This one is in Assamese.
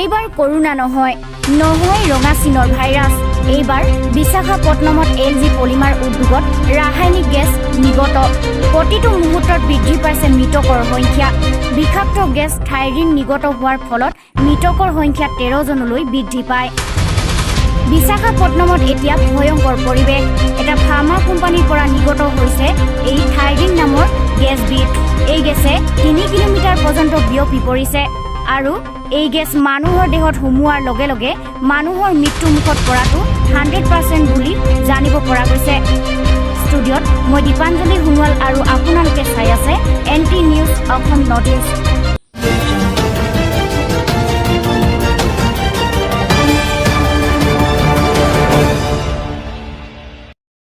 এইবাৰ কৰোণা নহয়, নহয় ৰঙা চীনৰ ভাইৰাছ। এইবাৰ বিশাখাপট্টনমত এল জি পলিমাৰ উদ্যোগত ৰাসায়নিক গেছ নিৰ্গত। প্ৰতিটো মুহূৰ্তত বৃদ্ধি পাইছে মৃতকৰ সংখ্যা। বিষাক্ত গেছ ষ্টাইৰিন নিৰ্গত হোৱাৰ ফলত মৃতকৰ সংখ্যা 13 জনলৈ বৃদ্ধি পায়। বিশাখাপট্টনমত এতিয়া ভয়ংকৰ পৰিৱেশ। এটা ফাৰ্মা কোম্পানীৰ পৰা নিৰ্গত হৈছে এই ষ্টাইৰিন নামৰ গেছবিধ। এই গেছে 3 কিলোমিটাৰ পৰ্যন্ত বিয়পি পৰিছে আৰু এই গেছ মানুহৰ দেহত সোমোৱাৰ লগে লগে মানুহৰ মৃত্যুমুখত পৰাটো 100% বুলি জানিব পৰা গৈছে। ষ্টুডিঅ'ত মই দীপাঞ্জলি সোণোৱাল আৰু আপোনালোকে চাই আছে N T news Assam north east.